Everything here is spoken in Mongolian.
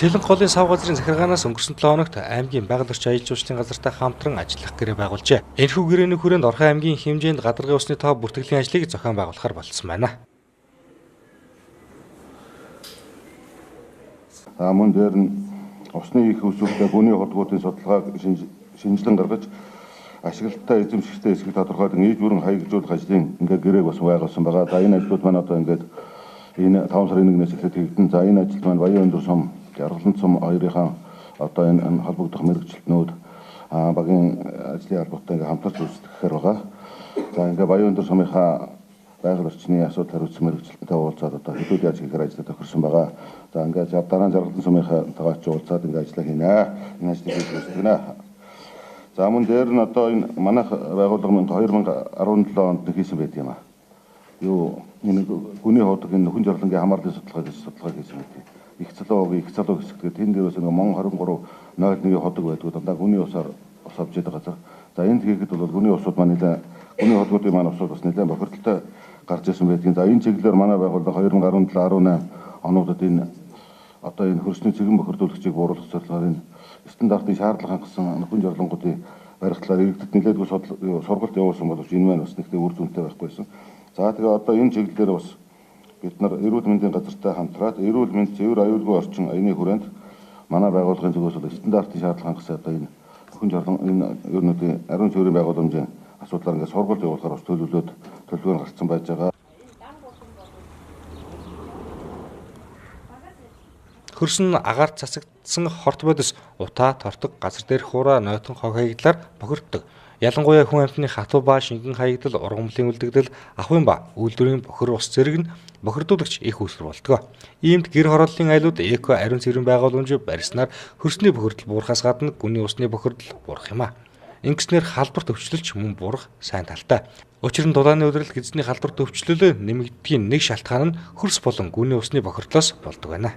Сэлэнг голын сав газрын захиргаанаас өнгөрсөн 7 хоногт аймгийн байгаль орчин аялал жуулчлалын газартай хамтран ажиллах гэрээ байгуулжээ. Энэхүү гэрээний хүрээнд Орхон аймгийн хэмжээнд гадаргын усны тоо бүртгэлийн ажлыг зохион байгуулахар болцсон байна. За мөн дээр нь усны их үүсвэртэй гүний хурдгуудын судалгааг шинжилэн гаргаж ашиглалтаа эзэмшигчтэй хэсгийг тодорхойлон ийж бүрэн хаягджуулах ажлын ингээд гэрээг бас байгуулсан байгаа. За энэ ажлууд маань одоо ингээд энэ 5 сарын 1-ээс эхлээд хийгдэн. За энэ ажилд маань Баян өндөр сум, Жаргалан сум хоёрынхаа одоо энэ холбогдох мэргэжилтнүүд багийн ажлын албатай ингээд хамтарч үйлчлэхээр байгаа. За ингээд Баян өндөр сумынхаа байгаль орчны асуудал хариуцсан мэргэжилтэнтэй уулзаад одоо хэдүүд яаж хийхээр ажлаа тохирсон байгаа. За ингээд дараа нь Жаргалан сумынхаа тагаач уулзаад ингээд ажиллаа хийнэ. Энэ ажлыг хийж гүйцэтгэнэ. За мөн дээр нь одоо энэ манайх байгууллага 2017 онд хийсэн байдаг юм аа. Юу энэ гүний хуудаг энэ нөхөн жарлангийн хамаарлын судалгаа хийсэн байдаг. Их залуу их залуу хэсэгт тэнд дээрээс нэг Мон 23 01 ходог байдгүй дандаа гүний усаар ус авч яадаг газар. За энд хийхэд бол гүний усууд маань нэлээ гүний ходгуудын маань усууд бас нэлээ бохирдолтой гарч ирсэн байдгийн. За энэ чиглэлээр манай байгууллага 2017 18 онуудад энэ одоо энэ хөрсний цэгэн бохирдуулагчийг бууруулах зорилгоор энэ стандартын шаардлага хангасан нөхөн жарлангуудын барих талаар иргэдэд нэлээдгүй сургалт явуулсан боловч энэ маань бас нэгтэй үр дүнтэй байхгүйсэн. За тэгээ одоо энэ чиглэлээр бас бид нар эрүүл мэндийн газартай хамтраад эрүүл мэнд цэвэр аюулгүй орчин аяны хүрээнд манай байгууллагын зүгээс бол стандартын шаардлага хангасан одоо энэ нөхөн жарлан энэ ерөнхийдөө ариун цэврийн байгууламжийн асуудлаар ингээд сургалт явуулахаар бас төлөвлөөд төлөвлөгөө гаргацсан байж байгаа. Хөрс нь агаарт цацагдсан хорт бодис утаа, тортог, газар дээрх хураа, нойтон хог хаягдлаар бохирддог. Ялангуяа хүн амьтны хатуу ба шингэн хаягдал, ургамлын үлдэгдэл, ахуйн ба үйлдвэрийн бохир ус зэрэг нь бохирдуулагч их үүсвэр болдгоо. Иймд гэр хорооллын айлууд эко ариун цэврийн байгууламж барьснаар хөрсний бохирдол буурахаас гадна гүний усны бохирдол буурах юм а. Ингэснээр халдварт өвчлөлч мөн буурах сайн талтай. Учир нь дулааны удирдал гэдэсний халдварт өвчлөл нэмэгдэхийн нэг шалтгаан нь хөрс болон гүний усны бохирдлоос болдог байна.